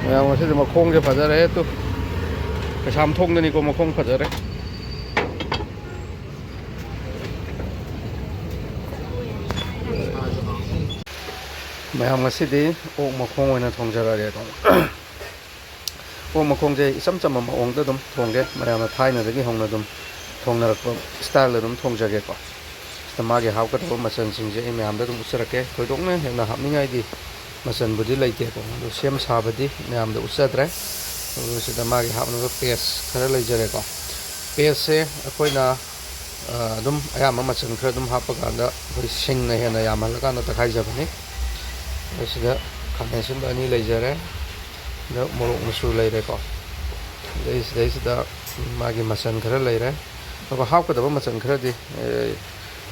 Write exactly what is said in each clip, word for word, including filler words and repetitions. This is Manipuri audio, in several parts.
ꯃꯌꯥꯝ, ꯉꯁꯤꯗꯤ ꯃꯈꯣꯡꯁꯦ ꯐꯖꯔꯦ ꯇꯨ꯫ ꯀꯩꯁꯥꯝ ꯊꯣꯡꯗꯅꯤꯀꯣ ꯃꯈꯣꯡ ꯐꯖꯔꯦ꯫ ꯃꯌꯥꯝ, ꯉꯁꯤꯗꯤ ꯑꯣꯛ ꯃꯈꯣꯡ ꯑꯣꯏꯅ ꯊꯣꯡꯖꯔꯒꯦ꯫ ꯑꯣꯛ ꯃꯈꯣꯡꯁꯦ ꯏꯆꯝ ꯆꯝꯕ ꯃꯑꯣꯡꯗ ꯑꯗꯨꯝ ꯊꯣꯡꯒꯦ꯫ ꯃꯌꯥꯝꯅ ꯊꯥꯏꯅꯗꯒꯤ ꯍꯧꯅ ꯑꯗꯨꯝ ꯊꯣꯡꯅꯔꯛꯄ ꯏꯁꯇꯥꯏꯜꯗ ꯑꯗꯨꯝ ꯊꯣꯡꯖꯒꯦꯀꯣ꯫ ꯁꯤꯗ ꯃꯥꯒꯤ ꯍꯥꯞꯀꯗꯕ ꯃꯆꯜꯁꯤꯡꯁꯦ ꯑꯩ ꯃꯌꯥꯝꯗ ꯑꯗꯨꯝ ꯎꯠꯆꯔꯛꯀꯦ꯫ ꯊꯣꯏꯗꯣꯛꯅ ꯍꯦꯟꯅ ꯍꯥꯞꯅꯤꯡꯉꯥꯏꯗꯤ ꯃꯆꯜꯕꯨꯗꯤ ꯂꯩꯇꯦꯀꯣ, ꯑꯗꯣ ꯁꯦꯝ ꯁꯥꯕꯗꯤ ꯃꯌꯥꯝꯗ ꯎꯠꯆꯗ꯭ꯔꯦ꯫ ꯑꯗꯨ ꯁꯤꯗ ꯃꯥꯒꯤ ꯍꯥꯞꯅꯕ ꯄꯦꯁ ꯈꯔ ꯂꯩꯖꯔꯦꯀꯣ꯫ ꯄꯦꯁꯁꯦ ꯑꯩꯈꯣꯏꯅ, ꯑ, ꯑꯗꯨꯝ ꯑꯌꯥꯝꯕ ꯃꯆꯜ ꯈꯔ ꯑꯗꯨꯝ ꯍꯥꯞꯄ ꯀꯥꯟꯗ ꯑꯩꯈꯣꯏ ꯁꯤꯡꯅ ꯍꯦꯟꯅ ꯌꯥꯝꯍꯜꯂꯀꯥꯟꯗ ꯇꯛꯈꯥꯏꯖꯕꯅꯤ꯫ ꯑꯗ ꯁꯤꯗ ꯈꯥꯃꯦꯟ ꯑꯁꯤꯟꯕ ꯑꯅꯤ ꯂꯩꯖꯔꯦ꯫ ꯑꯗ ꯃꯣꯔꯣꯛ ꯃꯆꯨ ꯂꯩꯔꯦꯀꯣ꯫ ꯑꯗꯩ ꯁꯤꯗꯩꯁꯤꯗ ꯃꯥꯒꯤ ꯃꯆꯜ ꯈꯔ ꯂꯩꯔꯦ꯫ ꯑꯗꯨꯒ ꯍꯥꯞꯀꯗꯕ ꯃꯆꯜ ꯈꯔꯗꯤ, ꯑꯦ,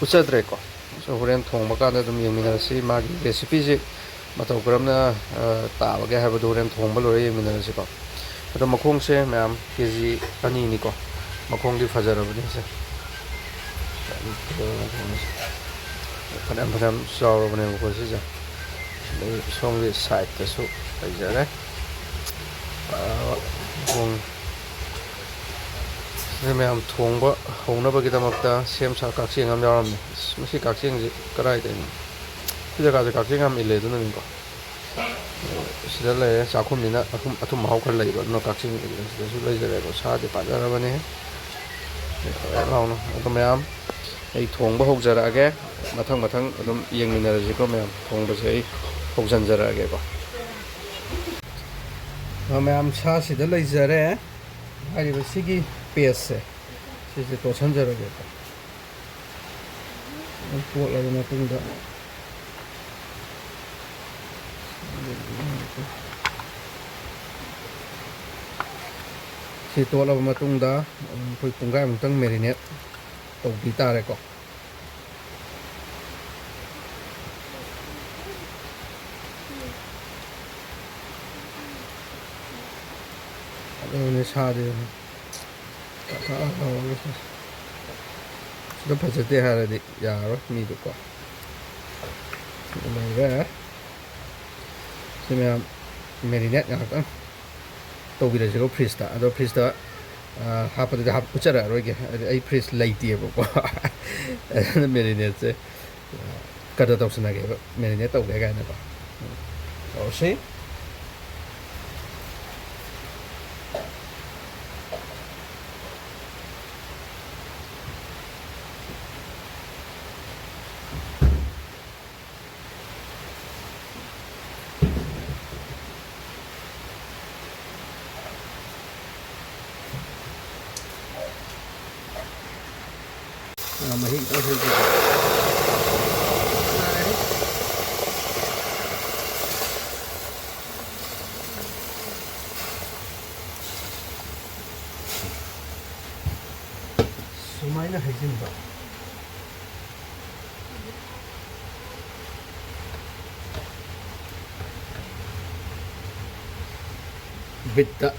ꯎꯠꯆꯗ꯭ꯔꯦꯀꯣ꯫ ꯑꯗꯣ ꯍꯣꯔꯦꯟ ꯊꯣꯡꯕ ꯀꯥꯟꯗ ꯑꯗꯨꯝ ꯌꯦꯡꯃꯤꯟꯅꯔꯁꯤ꯫ ꯃꯥꯒꯤ ꯔꯦꯁꯤꯄꯤꯁꯤ ꯃꯇꯧ ꯀꯔꯝꯅ, ꯑ, ꯇꯥꯕꯒꯦ ꯍꯥꯏꯕꯗꯨ ꯍꯣꯔꯦꯟ ꯊꯣꯡꯕ ꯂꯣꯏꯔ ꯌꯦꯡꯃꯤꯟꯅꯔꯁꯤꯀꯣ꯫ ꯑꯗꯣ ꯃꯈꯣꯡꯁꯦ ꯃꯌꯥꯝ ꯀꯦ ꯖꯤ ꯑꯅꯤꯅꯤꯀꯣ꯫ ꯃꯈꯣꯡꯗꯤ ꯐꯖꯔꯕꯅꯤ ꯁꯦ꯫ ꯐꯅꯌꯥꯝ, ꯐꯅꯌꯥꯝ ꯆꯥꯎꯔꯕꯅꯦꯕꯀꯣ ꯁꯤꯁꯦ꯫ ꯑꯗꯩ ꯁꯣꯝꯒꯤ ꯁꯥꯏꯠꯇꯁꯨ ꯂꯩꯖꯔꯦ꯫ ꯑ, ꯃꯈꯣꯡ꯫ ꯁꯤꯗ ꯃꯌꯥꯝ ꯊꯣꯡꯕ ꯍꯧꯅꯕꯒꯤꯗꯃꯛꯇ ꯁꯦꯝ ꯁꯥ ꯀꯛꯆꯦꯡ ꯑꯃ ꯌꯥꯎꯔꯝꯃꯦ꯫ ꯑꯁ, ꯃꯁꯤ ꯀꯛꯆꯦꯡꯁꯤ ꯀꯗꯥꯏꯗꯩꯅꯣ? ꯁꯤ ꯖꯒꯥꯁꯦ ꯀꯛꯆꯦꯡ ꯌꯥꯝ ꯏꯜꯂꯦ ꯑꯗꯨꯅꯅꯤꯀꯣ꯫ ꯁꯤꯗ ꯂꯩꯔꯦ ꯆꯥꯛꯈꯨꯝꯅꯤꯅ ꯑꯊꯨꯝ, ꯑꯊꯨꯝ ꯑꯍꯥꯎ ꯈꯔ ꯂꯩꯕ ꯑꯗꯨꯅ ꯀꯛꯆꯦꯡ ꯏꯜꯂꯦ꯫ ꯁꯤꯗꯁꯨ ꯂꯩꯖꯔꯦꯀꯣ꯫ ꯁꯥꯗꯤ ꯐꯖꯔꯕꯅꯦ꯫ ꯂꯥꯎꯅ꯫ ꯑꯗꯣ ꯃꯌꯥꯝ ꯑꯩ ꯊꯣꯡꯕ ꯍꯧꯖꯔꯛꯑꯒꯦ꯫ ꯃꯊꯪ ꯃꯊꯪ ꯑꯗꯨꯝ ꯌꯦꯡꯃꯤꯟꯅꯔꯁꯤꯀꯣ ꯃꯌꯥꯝ꯫ ꯊꯣꯡꯕꯁꯦ ꯑꯩ ꯍꯧꯖꯤꯟꯖꯔꯛꯑꯒꯦꯀꯣ꯫ ꯑ, ꯃꯌꯥꯝ, ꯁꯥꯁꯤꯗ ꯂꯩꯖꯔꯦ꯫ ꯍꯥꯏꯔꯤꯕ ꯁꯤꯒꯤ ꯄꯦꯁꯁꯦ ꯁꯤꯁꯦ ꯇꯣꯠꯁꯟꯖꯔꯒꯦꯀꯣ꯫ ꯑꯗꯨꯝ ꯇꯣꯠꯂꯕ ꯃꯇꯨꯡꯗ ꯁꯤ ꯇꯣꯠꯂꯕ ꯃꯇꯨꯡꯗ ꯑꯩꯈꯣꯏ ꯄꯨꯡꯈꯥꯏꯃꯨꯛꯇꯪ ꯃꯦꯔꯤꯅꯦꯠ ꯇꯧꯕꯤ ꯇꯥꯔꯦꯀꯣ꯫ ꯑꯗꯨꯅꯦ ꯁꯥꯗꯤ꯫ ꯁꯤꯗ ꯐꯖꯗꯦ ꯍꯥꯏꯔꯗꯤ ꯌꯥꯔꯔꯣꯏ ꯃꯤꯗꯨꯀꯣ꯫ ꯁꯤꯗ ꯂꯩꯔꯦ꯫ ꯁꯤ ꯃꯌꯥꯝ ꯃꯦꯔꯤꯅꯦꯠ ꯉꯥꯏꯍꯥꯛꯇꯪ ꯇꯧꯕꯤꯔꯁꯤꯀꯣ ꯐ꯭ꯔꯤꯖꯇ꯫ ꯑꯗꯣ ꯐ꯭ꯔꯤꯖꯇ, ꯑ, ꯍꯥꯞꯄꯗꯨꯗꯤ ꯍꯥꯞ-, ꯎꯠꯆꯔꯛꯑꯔꯣꯏꯒꯦ, ꯍꯥꯏꯗꯤ ꯑꯩ ꯐ꯭ꯔꯤꯖ ꯂꯩꯇꯦꯕꯀꯣ꯫ ꯑꯗꯨꯅ ꯃꯦꯔꯤꯅꯦꯠꯁꯦ, ꯑ, ꯀꯗꯔ ꯇꯧꯁꯟꯅꯒꯦꯕ, ꯃꯦꯔꯤꯅꯦꯠ ꯇꯧꯒꯦ ꯀꯥꯏꯅꯀꯣ꯫ ꯇꯧꯔꯁꯤ꯫ ꯑ, ꯃꯍꯤ ꯈꯤꯇꯪ ꯍꯩꯖꯤꯜꯂꯣ꯫ ꯁꯨꯃꯥꯏꯅ ꯍꯩꯖꯤꯟꯕ꯫ ꯕꯤꯠꯇ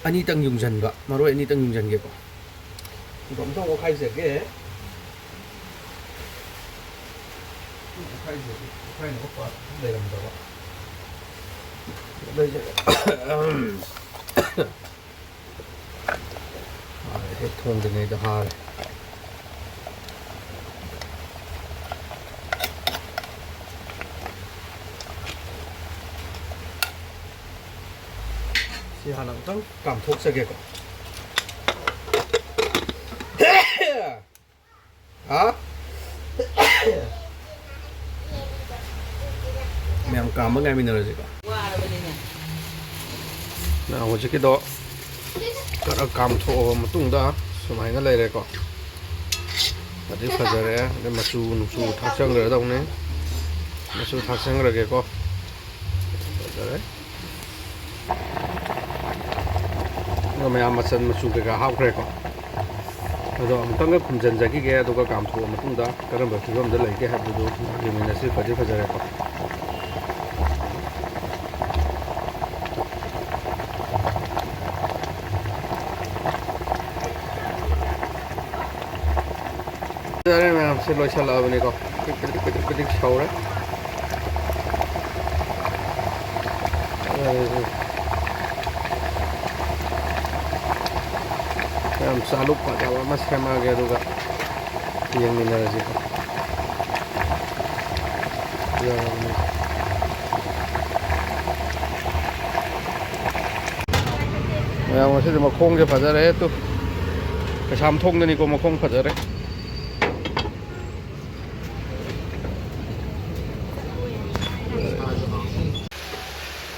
ꯑꯅꯤꯇꯪ ꯌꯨꯡꯁꯤꯟꯕ, ꯃꯔꯣꯏ ꯑꯅꯤꯇꯪ ꯌꯨꯡꯁꯤꯟꯒꯦꯀꯣ꯫ ꯑꯗꯣ ꯑꯝꯇꯪ ꯑꯣꯠꯈꯥꯏꯖꯒꯦ꯫ ꯑꯣꯠꯈꯥꯏꯖꯒꯦ꯫ ꯑꯣꯠꯈꯥꯏꯅꯕ ꯄꯥꯠ ꯂꯩꯔꯝꯗꯕ꯫ ꯂꯩꯖꯔꯦ꯫ ꯍꯦꯛ ꯊꯣꯡꯗ꯭ꯔꯤꯉꯩꯗ ꯍꯥꯔꯦ꯫ ꯁꯤ ꯍꯥꯟꯅ ꯑꯃꯨꯛꯇꯪ ꯀꯥꯝꯊꯣꯛꯆꯒꯦꯀꯣ꯫ ꯍꯥ? ꯃꯌꯥꯝ ꯀꯥꯝꯕ ꯉꯥꯏꯃꯤꯟꯅꯔꯁꯤꯀꯣ꯫ ꯋꯥꯔꯕꯅꯤꯅ꯫ ꯅ ꯍꯧꯖꯤꯛꯀꯤꯗꯣ ꯈꯔ ꯀꯥꯝꯊꯣꯛꯑꯕ ꯃꯇꯨꯡꯗ ꯁꯨꯃꯥꯏꯅ ꯂꯩꯔꯦꯀꯣ꯫ ꯑꯗꯩ ꯐꯖꯔꯦ꯫ ꯑꯗꯩ ꯃꯆꯨ ꯅꯨꯡꯆꯨ ꯊꯥꯛꯆꯟꯈ꯭ꯔꯗꯧꯅꯦ꯫ ꯃꯆꯨ ꯊꯥꯛꯆꯟꯈ꯭ꯔꯒꯦꯀꯣ꯫ ꯐꯖꯔꯦ꯫ ꯑꯗꯣ ꯃꯌꯥꯝ ꯃꯆꯜ ꯃꯆꯨ ꯀꯩꯀꯥ ꯍꯥꯞꯈ꯭ꯔꯦꯀꯣ꯫ ꯑꯗꯣ ꯑꯃꯨꯛꯇꯪꯒ ꯈꯨꯝꯖꯤꯟꯖꯈꯤꯒꯦ, ꯑꯗꯨꯒ ꯀꯥꯝꯊꯣꯛꯑ ꯃꯇꯨꯡꯗ ꯀꯔꯝꯕ ꯐꯤꯕꯝꯗ ꯂꯩꯒꯦ ꯍꯥꯏꯕꯗꯨ ꯌꯦꯡꯃꯤꯟꯅꯁꯤ꯫ ꯐꯗꯤ ꯐꯖꯔꯦꯀꯣ꯫ ꯐꯖꯔꯦ ꯃꯌꯥꯝꯁꯦ, ꯂꯣꯏꯁꯤꯜꯂꯛꯑꯕꯅꯤꯀꯣ꯫ ꯄꯤꯗꯤꯛ ꯄꯤꯗꯤꯛ ꯄꯤꯗꯤꯛ ꯄꯤꯗꯤꯛ ꯁꯧꯔꯦ꯫ ꯑꯗꯣ ꯌꯥꯝ ꯆꯥꯂꯨꯛ ꯐꯖꯕ ꯑꯃ ꯁꯦꯝꯃꯛꯑꯒꯦ, ꯑꯗꯨꯒ ꯌꯦꯡꯃꯤꯟꯅꯔꯁꯤꯀꯣ꯫ ꯃꯌꯥꯝ, ꯉꯁꯤꯗꯤ ꯃꯈꯣꯡꯁꯦ ꯐꯖꯔꯦ꯫ ꯇꯨ, ꯀꯩꯁꯥꯝ ꯊꯣꯡꯗꯅꯤꯀꯣ, ꯃꯈꯣꯡ ꯐꯖꯔꯦ꯫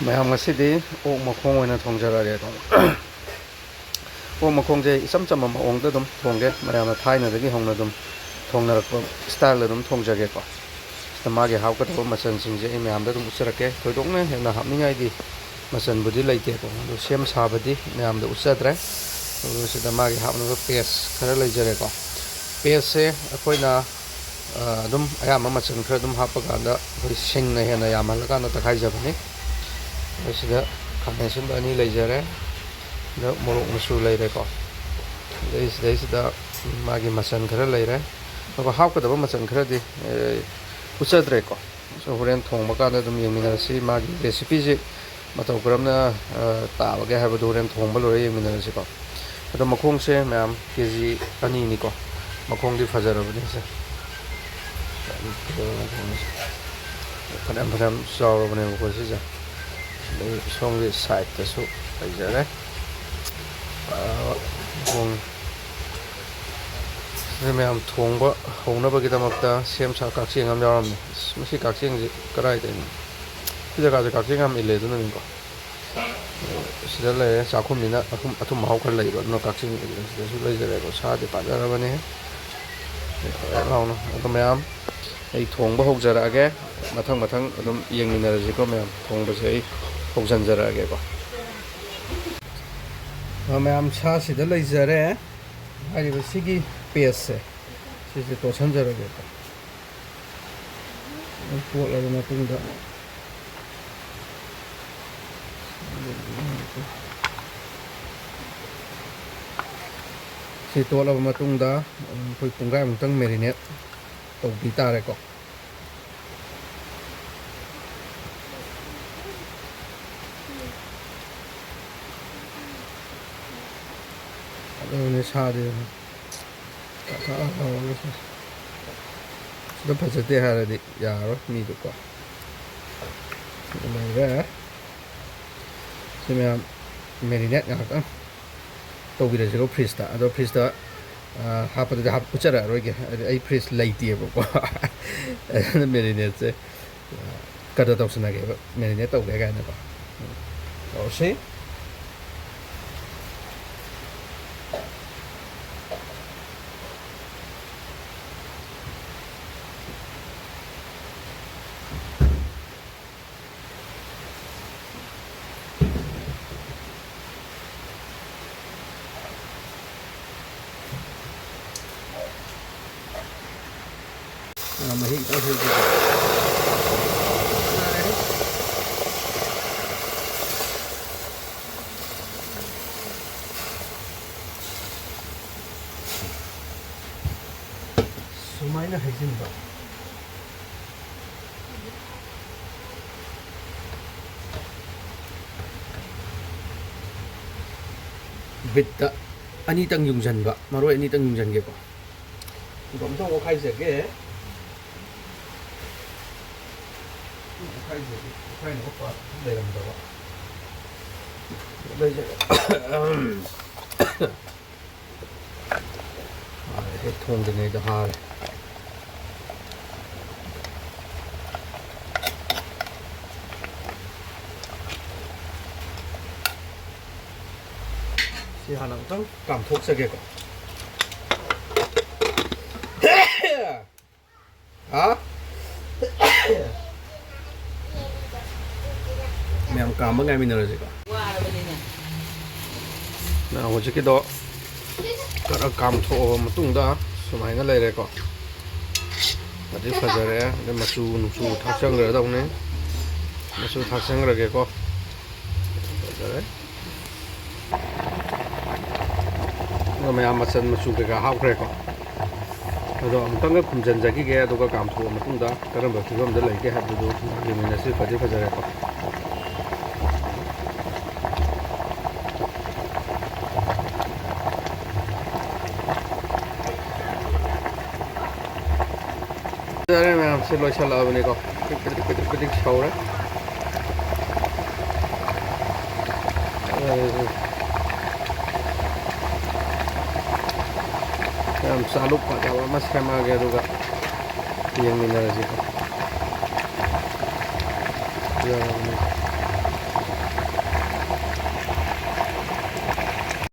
ꯃꯌꯥꯝ, ꯉꯁꯤꯗꯤ ꯑꯣꯛ ꯃꯈꯣꯡ ꯑꯣꯏꯅ ꯊꯣꯡꯖꯔꯒꯦꯀꯣ꯫ ꯑꯣꯛ ꯃꯈꯣꯡꯁꯦ ꯏꯆꯝ ꯆꯝꯕ ꯃꯑꯣꯡꯗ ꯑꯗꯨꯝ ꯊꯣꯡꯒꯦ, ꯃꯌꯥꯝꯅ ꯊꯥꯏꯅꯗꯒꯤ ꯍꯧꯅ ꯑꯗꯨꯝ ꯊꯣꯡꯅꯔꯛꯄ ꯏꯁꯇꯥꯏꯜꯗ ꯑꯗꯨꯝ ꯊꯣꯡꯖꯒꯦꯀꯣ꯫ ꯁꯤꯗ ꯃꯥꯒꯤ ꯍꯥꯞꯀꯗꯕ ꯃꯆꯜꯁꯤꯡꯁꯦ ꯑꯩ ꯃꯌꯥꯝꯗ ꯑꯗꯨꯝ ꯎꯠꯆꯔꯛꯀꯦ꯫ ꯊꯣꯏꯗꯣꯛꯅ ꯍꯦꯟꯅ ꯍꯥꯞꯅꯤꯡꯉꯥꯏꯗꯤ ꯃꯆꯜꯕꯨꯗꯤ ꯂꯩꯇꯦꯀꯣ, ꯑꯗꯨ ꯁꯦꯝ ꯁꯥꯕꯗꯤ ꯃꯌꯥꯝꯗ ꯎꯠꯆꯗ꯭ꯔꯦ꯫ ꯑꯗꯨ ꯁꯤꯗ ꯃꯥꯒꯤ ꯍꯥꯞꯅꯕ ꯄꯦꯁ ꯈꯔ ꯂꯩꯖꯔꯦꯀꯣ꯫ ꯄꯦꯁꯁꯦ ꯑꯩꯈꯣꯏꯅ ꯑ, ꯑꯗꯨꯝ ꯑꯌꯥꯝꯕ ꯃꯆꯜ ꯈꯔ ꯑꯗꯨꯝ ꯍꯥꯞꯄꯀꯥꯟꯗ ꯑꯩꯈꯣꯏ ꯁꯤꯡꯅ ꯍꯦꯟꯅ ꯌꯥꯝꯍꯜꯂꯀꯥꯟꯗ ꯇꯛꯈꯥꯏꯖꯕꯅꯤ꯫ ꯑꯗ ꯁꯤꯗ ꯈꯥꯃꯦꯟ ꯑꯁꯤꯟꯕ ꯑꯅꯤ ꯂꯩꯖꯔꯦ, ꯑꯗ ꯃꯣꯔꯣꯛ ꯃꯆꯨ ꯂꯩꯔꯦꯀꯣ꯫ ꯑꯗꯩ ꯁꯤꯗꯩꯁꯤꯗ ꯃꯥꯒꯤ ꯃꯆꯜ ꯈꯔ ꯂꯩꯔꯦ, ꯑꯗꯨꯒ ꯍꯥꯞꯀꯗꯕ ꯃꯆꯜ ꯈꯔꯗꯤ, ꯑꯦ, ꯎꯠꯆꯗ꯭ꯔꯦꯀꯣ꯫ ꯍꯣꯔꯦꯟ ꯊꯣꯡꯕ ꯀꯥꯟꯗ ꯑꯗꯨꯝ ꯌꯦꯡꯃꯤꯟꯅꯔꯁꯤ꯫ ꯃꯥꯒꯤ ꯔꯦꯁꯤꯄꯤꯁꯤ ꯃꯇꯧ ꯀꯔꯝꯅ, ꯑ, ꯇꯥꯕꯒꯦ ꯍꯥꯏꯕꯗꯨ ꯍꯣꯔꯦꯟ ꯊꯣꯡꯕ ꯂꯣꯏꯔ ꯌꯦꯡꯃꯤꯟꯅꯔꯁꯤꯀꯣ꯫ ꯑꯗꯣ ꯃꯈꯣꯡꯁꯦ ꯃꯌꯥꯝ ꯀꯦ ꯖꯤ ꯑꯅꯤꯅꯤꯀꯣ꯫ ꯃꯈꯣꯡꯗꯤ ꯐꯖꯔꯕꯅꯤ ꯁꯦ꯫ ꯐꯅꯌꯥꯝ, ꯐꯅꯌꯥꯝ ꯆꯥꯎꯔꯕꯅꯦꯕꯀꯣ ꯁꯤꯁꯦ꯫ ꯑꯗꯩ ꯁꯣꯝꯒꯤ ꯁꯥꯏꯠꯇꯁꯨ ꯂꯩꯖꯔꯦ꯫ ꯑ, ꯃꯈꯣꯡ꯫ ꯁꯤꯗ ꯃꯌꯥꯝ ꯊꯣꯡꯕ ꯍꯧꯅꯕꯒꯤꯗꯃꯛꯇ ꯁꯦꯝ ꯁꯥ ꯀꯛꯆꯦꯡ ꯑꯃ ꯌꯥꯎꯔꯝꯃꯦ꯫ ꯑꯁ, ꯃꯁꯤ ꯀꯛꯆꯦꯡꯁꯤ ꯀꯗꯥꯏꯗꯩꯅꯣ? ꯁꯤ ꯖꯒꯥꯁꯦ ꯀꯛꯆꯦꯡ ꯌꯥꯝ ꯏꯜꯂꯦ, ꯑꯗꯨꯅꯅꯤꯀꯣ꯫ ꯁꯤꯗ ꯂꯩꯔꯦ, ꯆꯥꯛꯈꯨꯝꯁꯤꯅ ꯑꯊꯨꯝ, ꯑꯊꯨꯝ ꯑꯍꯥꯎ ꯈꯔ ꯂꯩꯕ, ꯑꯗꯨꯅ ꯀꯛꯆꯦꯡ ꯏꯜꯂꯦ꯫ ꯁꯤꯗꯁꯨ ꯂꯩꯖꯔꯦꯀꯣ꯫ ꯁꯥꯗꯤ ꯐꯖꯔꯕꯅꯦ꯫ ꯂꯥꯎꯅ꯫ ꯑꯗꯣ ꯃꯌꯥꯝ, ꯑꯩ ꯊꯣꯡꯕ ꯍꯧꯖꯔꯛꯑꯒꯦ꯫ ꯃꯊꯪ ꯃꯊꯪ ꯑꯗꯨꯝ ꯌꯦꯡꯃꯤꯟꯅꯔꯁꯤꯀꯣ ꯃꯌꯥꯝ꯫ ꯊꯣꯡꯕꯁꯦ ꯑꯩ ꯍꯧꯖꯤꯟꯖꯔꯛꯑꯒꯦꯀꯣ꯫ ꯑ, ꯃꯌꯥꯝ, ꯁꯥꯁꯤꯗ ꯂꯩꯖꯔꯦ꯫ ꯍꯥꯏꯔꯤꯕ ꯁꯤꯒꯤ ꯄꯦꯁꯁꯦ, ꯁꯤꯁꯦ ꯇꯣꯠꯁꯟꯖꯔꯒꯦꯀꯣ꯫ ꯇꯣꯠꯂꯕ ꯃꯇꯨꯡꯗ, ꯁꯤ ꯇꯣꯠꯂꯕ ꯃꯇꯨꯡꯗ ꯑꯩꯈꯣꯏ ꯄꯨꯡꯈꯥꯏꯃꯨꯛꯇꯪ ꯃꯦꯔꯤꯅꯦꯠ ꯇꯧꯕꯤ ꯇꯥꯔꯦꯀꯣ꯫ ꯑꯗꯨꯅꯦ ꯁꯥꯗꯦ꯫ ꯀꯥ ꯀꯥ ꯂꯥꯎꯔꯒ ꯁꯤꯗ ꯐꯖꯗꯦ ꯍꯥꯏꯔꯗꯤ ꯌꯥꯔꯔꯣꯏ ꯃꯤꯗꯨꯀꯣ꯫ ꯁꯤꯗ ꯂꯩꯔꯦ꯫ ꯁꯤ ꯃꯌꯥꯝ marinate ꯉꯥꯏꯍꯥꯛꯇꯪ ꯇꯧꯕꯤꯔꯁꯤꯀꯣ ꯐ꯭ꯔꯤꯖꯇ꯫ ꯑꯗꯣ ꯐ꯭ꯔꯤꯖꯇ, ꯑ, ꯍꯥꯞꯄꯗꯨꯗꯤ ꯍꯥꯞ-, ꯎꯠꯆꯔꯛꯑꯔꯣꯏꯒꯦ꯫ ꯍꯥꯏꯗꯤ ꯑꯩ ꯐ꯭ꯔꯤꯖ ꯂꯩꯇꯦꯕꯀꯣ꯫ ꯑꯗꯨꯅ marinateꯁꯦ ꯀꯗꯔ ꯇꯧꯁꯟꯅꯒꯦꯕ, marinate ꯇꯧꯒꯦ ꯀꯥꯏꯅꯀꯣ꯫ ꯇꯧꯔꯁꯤ꯫ ꯑ, ꯃꯍꯤ ꯈꯤꯇꯪ ꯍꯩꯖꯤꯜꯂꯣ꯫ ꯁꯨꯃꯥꯏꯅ ꯍꯩꯖꯤꯟꯕ꯫ ꯕꯤꯠꯇ ꯑꯅꯤꯇꯪ ꯌꯨꯡꯁꯤꯟꯕ, ꯃꯔꯣꯏ ꯑꯅꯤꯇꯪ ꯌꯨꯡꯁꯤꯟꯒꯦꯀꯣ꯫ ꯑꯗꯨꯒ ꯑꯝꯇꯪ ꯑꯣꯠꯈꯥꯏꯖꯒꯦ꯫ ꯑꯣꯠꯈꯥꯏꯖꯒꯦ꯫ ꯑꯣꯠꯈꯥꯏꯅꯕ ꯄꯥꯠ ꯂꯩꯔꯝꯗꯕ꯫ ꯂꯩꯖꯒꯦ꯫ ꯍꯥꯔꯦ, ꯍꯦꯛ ꯊꯣꯡꯗ꯭ꯔꯤꯉꯩꯗ ꯍꯥꯔꯦ꯫ ꯁꯤ ꯍꯥꯟꯅ ꯑꯃꯨꯛꯇꯪ ꯀꯥꯝꯊꯣꯛꯆꯒꯦꯀꯣ꯫ ꯍꯥ? ꯃꯌꯥꯝ ꯀꯥꯝꯕ ꯉꯥꯏꯃꯤꯟꯅꯔꯁꯤꯀꯣ꯫ ꯋꯥꯔꯕꯅꯤꯅꯦ꯫ ꯅ ꯍꯧꯖꯤꯛꯀꯤꯗꯣ ꯈꯔ ꯀꯥꯝꯊꯣꯛꯑꯕ ꯃꯇꯨꯡꯗ ꯁꯨꯃꯥꯏꯅ ꯂꯩꯔꯦꯀꯣ꯫ ꯑꯗꯩ ꯐꯖꯔꯦ꯫ ꯑꯗꯩ ꯃꯆꯨ ꯅꯨꯡꯆꯨ ꯊꯥꯛꯆꯟꯈ꯭ꯔꯗꯧꯅꯦ꯫ ꯃꯆꯨ ꯊꯥꯛꯆꯟꯈ꯭ꯔꯒꯦꯀꯣ꯫ ꯐꯖꯔꯦ꯫ ꯑꯗꯣ ꯃꯌꯥꯝ ꯃꯆꯜ ꯃꯆꯨ ꯀꯩꯀꯥ ꯍꯥꯞꯈ꯭ꯔꯦꯀꯣ꯫ ꯑꯗꯣ ꯑꯃꯨꯛꯇꯪꯒ ꯈꯨꯝꯖꯤꯟꯖꯈꯤꯒꯦ, ꯑꯗꯨꯒ ꯀꯥꯝꯊꯣꯛꯑ ꯃꯇꯨꯡꯗ ꯀꯔꯝꯕ ꯐꯤꯕꯝꯗ ꯂꯩꯒꯦ ꯍꯥꯏꯕꯗꯨ ꯌꯦꯡꯃꯤꯟꯅꯁꯤ꯫ ꯐꯗꯤ ꯐꯖꯔꯦꯀꯣ꯫ ꯃꯌꯥꯝꯁꯦ ꯂꯣꯏꯁꯤꯜꯂꯛꯑꯕꯅꯤꯀꯣ꯫ ꯄꯤꯗꯤꯛ ꯄꯤꯗꯤꯛ ꯄꯤꯗꯤꯛ ꯁꯧꯔꯦ꯫ ꯌꯥꯝ ꯆꯥꯂꯨꯛ ꯐꯖꯕ ꯑꯃ ꯁꯦꯝꯃꯛꯑꯒꯦ, ꯑꯗꯨꯒ ꯌꯦꯡꯃꯤꯟꯅꯔꯁꯤꯀꯣ꯫ ꯌꯥꯔꯕꯅꯤ꯫